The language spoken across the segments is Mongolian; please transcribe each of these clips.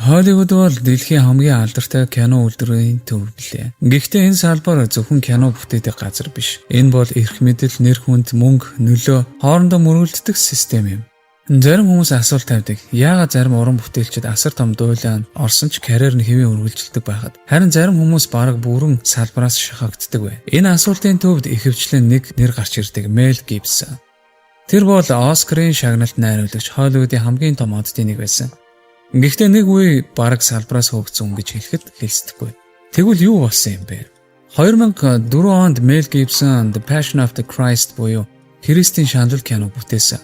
Холливуд бол дэлхийн хамгийн алдартай кино үйлдвэрийн төв билээ. Гэхдээ энэ салбар зөвхөн кино бүтээдэг газар биш. Энэ бол эрх мэдэл, нэр хүнд, мөнгө, нөлөө хоорондоо мөргөлддөг систем юм. Зарим хүмүүс асуулт тавьдаг. Яагаад зарим уран бүтээлчид асар том дуулаан орсон ч карьер нь хэвийн үргэлжилдэг байхад, харин зарим хүмүүс бараг бүрэн салбараас шахагддаг вэ? Энэ асуултын төвд ихэвчлэн нэг нэр гарч ирдэг: Мел Гибсон. Тэр бол Оскарын шагналт найруулагч, Холливуудын хамгийн том оддын нэг байсан. Гэхдээ нэг үе бараг салбараас хөөгдсөн гэж хэлэхэд хэлсдэхгүй. Тэгвэл юу болсон юм бэ? 2004 онд Мел Гибсон The Passion of the Christ буюу Христийн шанал кино бүтээсэн.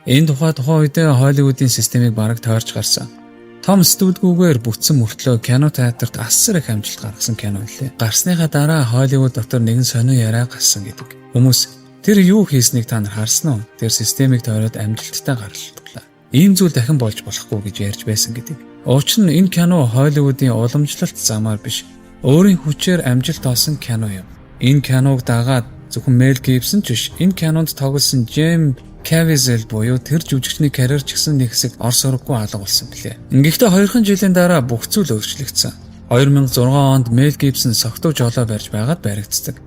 Энэ тухай тухайн үедээ Холливуудын системийг бараг тойрч гарсан. Том студигүүгээр бүтсэн мөртлөө кино театрт асар их амжилт гаргасан кино билээ. Гарсныхаа дараа Холливуд дотор нэгэн сонин яриа гарсан гэдэг. Хүмүүс тэр юу хийснийг та нар харсан уу? Тэр системийг тойроод амжилттай гарлаа. Ийм зүйл дахин болж болохгүй гэж ярьж байсан гэдэг. Учир нь энэ кино Холливуудын уламжлалт замаар биш, өөрийн хүчээр амжилт олсон кино юм. Энэ киног дагаад зөвхөн Мел Гибсон ч биш, энэ кинонд тоглосон Джим Caviezel буюу тэр жүжигчний карьер ч гэсэн нэг хэсэг ор сураггүй алга болсон билээ. Гэхдээ хоёрхан жилийн дараа бүх зүйл өөрчлөгдсөн. 2006 онд Мел Гибсон согтуу жолоо барьж байгаад баригддаг.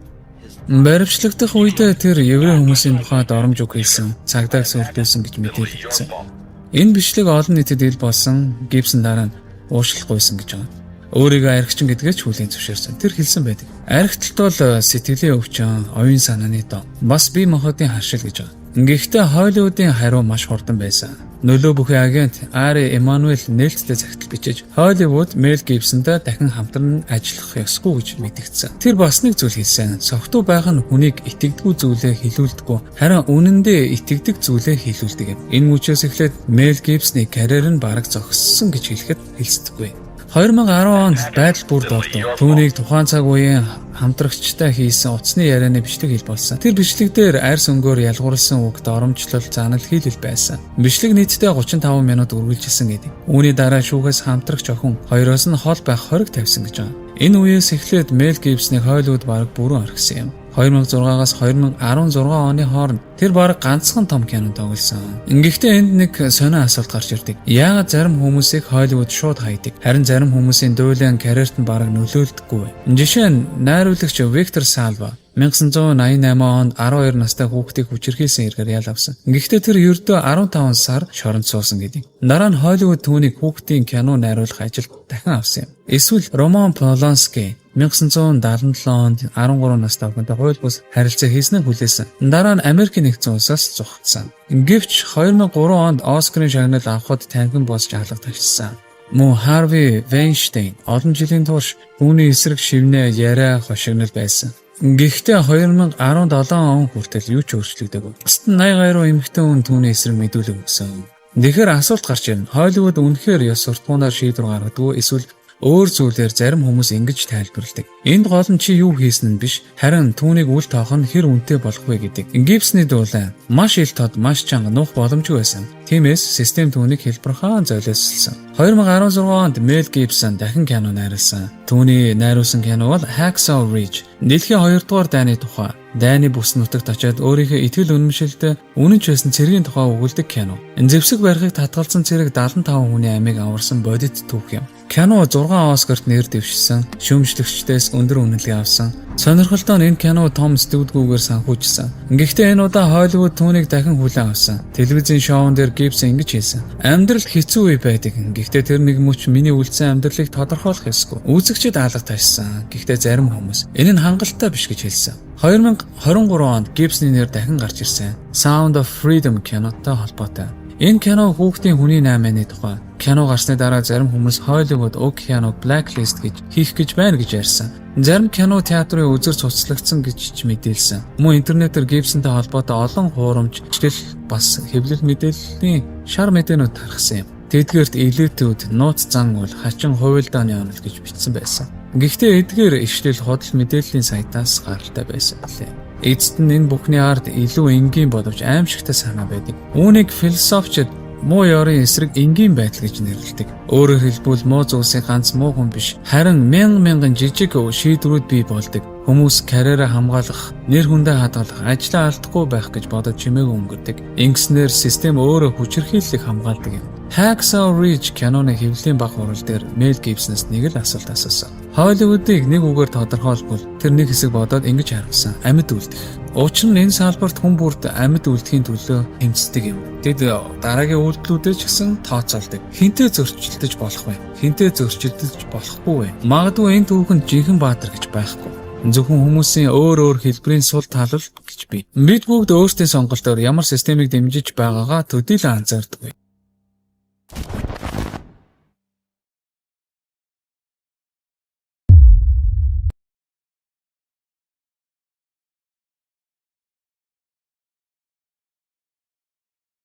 Баривчлагдах үедээ тэр еврей хүмүүсийн тухай доромж үг хэлсэн, цагдааг сүрдүүлсэн гэж мэдээлэгдсэн. Энэ бичлэг олон нийтэд ил болсон. Гибсон дараа нь уучлал гуйсан гэж байгаа. Өөрийгөө архичин гэдгээ ч хүлээн зөвшөөрсөн. Тэр хэлсэн байдаг. Архиталт бол сэтгэлийн өвчин, оюун санааны доо. Бас бие махбодын харшил гэж байгаа. Гэхдээ Холливуудын хариу маш хурдан байсан. Нөлөө бүхий агент Ари Эммануэль нээлттэй захидал бичиж, Холливуд Мел Гибсонтой дахин хамтран ажиллах ёсгүй гэж мэдэгдсэн. Тэр бас нэг зүйл хэлсэн. Согтуу байх нь хүнийг итгэдэггүй зүйлээ хэлүүлдэггүй, харин үнэндээ итгэдэг зүйлээ хэлүүлдэг юм. Энэ мөчөөс эхлээд Мел Гибсны карьер нь бараг зогссон гэж хэлэхэд хэлцдэггүй. 2010 онд байдал бүр дордов. Түүнийг тухайн цаг үеийн хамтрагчтай хийсэн утасны ярианы бичлэг ил болсон. Тэр бичлэг дээр арьс өнгөөр ялгуурласан үг, доромжлол, занал хийлэл байсан. Бичлэг нийтдээ 35 минут үргэлжилсэн гэдэг. Үүний дараа шүүхээс хамтрагч охин хоёроос нь хол байх хориг тавьсан гэж байгаа. Энэ үеэс эхлээд Мел Гибснийг Холливуд бараг бүрэн орхисон юм. 2006-аас 2016 оны хооронд тэр бараг ганцхан том кино тоглосон. Гэхдээ энд нэг сонин асуулт гарч ирдэг. Яагаад зарим хүмүүсийг Холливуд шууд хайдаг, харин зарим хүмүүсийн дуулаан карьерт нь бараг нөлөөлдөггүй вэ? Жишээ нь, найруулагч Виктор Салва 1988 онд 12 настай хүүхдийг хүчирхийлсэн хэргээр ял авсан. Гэхдээ тэр ердөө 15 сар шоронд суусан гэдэг. Дараа нь Холливуд түүнийг хүүхдийн кино найруулах ажилд дахин авсан юм. Эсвэл Роман Полански 1977 онд 13 настай охинтой хууль бус харилцаа хийснээр хүлээсэн. Дараа нь Америкийн Нэгдсэн Улсаас зугтсан. Гэвч 2003 онд Оскарын шагнал авахад танхим босч алга тавьсан. Мөн Харви Вайнштейн олон жилийн турш түүний эсрэг шивнээ яриа хошигнол байсан. Гэхдээ 2017 он хүртэл юу ч өөрчлөгдөөгүй. Бусад нь 80 гаруй эмэгтэй хүн түүний эсрэг мэдүүлэг өгсөн. Тэгэхээр асуулт гарч ирнэ. Холливуд үнэхээр ёс суртахуунаар шийдвэр гаргадаг уу, эсвэл өөр зүйлээр? Зарим хүмүүс ингэж тайлбарладаг. Энд гол нь чи юу хийсэн нь биш, харин түүнийг үл тоох нь хэр үнэтэй болох вэ гэдэг. Гибсны дуулаа маш ил тод, маш чанга, нуух боломжгүй байсан. Тиймээс систем түүнийг хялбархан золиослсон. 2016 онд Мел Гибсон дахин кино найруулсан. Түүний найруулсан кино бол Hacksaw Ridge. Дэлхийн 2 дугаар дайны тухай. Дайны бүс нутагт очиод өөрийнхөө итгэл үнэмшилтэй, үнэнч байсан цэргийн тухай өгүүлдэг кино. Зэвсэг барихыг татгалзсан цэрэг 75 хүний амийг аварсан бодит түүх юм. Кино 6 Оскарт нэр дэвшсэн, шүүмжлэгчдээс өндөр үнэлгээ авсан. Сонирхолтой нь, энэ кино том студигүүгээр санхүүжсэн. Гэхдээ энэ удаа Холливуд түүнийг дахин хүлээн авсан. Телевизийн шоун дээр Гибсон ингэж хэлсэн: "Амьдрал хэцүү үе байдаг. Гэхдээ тэр нэг мөч миний үлдсэн амьдралыг тодорхойлох ёсгүй." Үзэгчид алга ташсан. Гэхдээ зарим хүмүүс энэ нь хангалттай биш гэж хэлсэн. 2023 онд Гибсны нэр дахин гарч ирсэн. Sound of Freedom кинотой холбоотой. Энэ кино хүүхдийн хүний наймааны тухай. Кино гарсны дараа зарим хүмүүс Hollywood уг киног blacklist гэж хийх гэж байна гэж ярьсан. Зарим кино театрын үзэр цуцлагдсан гэж ч мэдээлсэн. Мөн интернетээр Гибсонтэй холбоотой олон хуурамч ишлэл, бас хэвлэл мэдээллийн шар мэдээнүүд тархсан юм. Тэдгээрт элитүүд нууц зан үйл, хачин хувилдааны онол гэж бичсэн байсан. Гэхдээ эдгээр ишлэл худал мэдээллийн сайтаас гаралтай байсан билээ. Эцэст нь энэ бүхний ард илүү энгийн боловч аймшигтай санаа байдаг. Үүнийг философчид муу ёрын эсрэг энгийн байдал гэж нэрлэдэг. Өөрөөр хэлбэл, муу зүйлсийг ганц муу хүн биш, харин мянган мянган жижиг шийдвэрүүд бий болдог. Хүмүүс карьераа хамгаалах, нэр хүндээ хадгалах, ажлаа алдахгүй байх гэж бодож чимээгүй өнгөрдөг. Ингэснээр систем өөрөө хүчирхийллийг хамгаалдаг юм. Hacksaw Ridge киноны хэвлэлийн бага хурал дээр Мел Гибсонээс нэг л асуулт асуусан. Холливуудыг нэг үгээр тодорхойлбол, тэр нэг хэсэг бодоод ингэж хариулсан: "Амьд үлдэх." Учир нь энэ салбарт хүн бүрд амьд үлдэхийн төлөө тэмцдэг юм. Тэд дараагийн үйлдэлүүдээ ч гэсэн тооцоолдог. Хэнтэй зөрчилдөж болох вэ? Хэнтэй зөрчилдөж болохгүй вэ? Магадгүй энэ түүхэнд жинхэнэ баатар гэж байхгүй. Зөвхөн хүмүүсийн өөр өөр хэлбэрийн сул тал л гэж би. Бид бүгд өөрсдийн сонголтоор ямар системийг дэмжиж байгаагаа төдийлөн анзаардаггүй.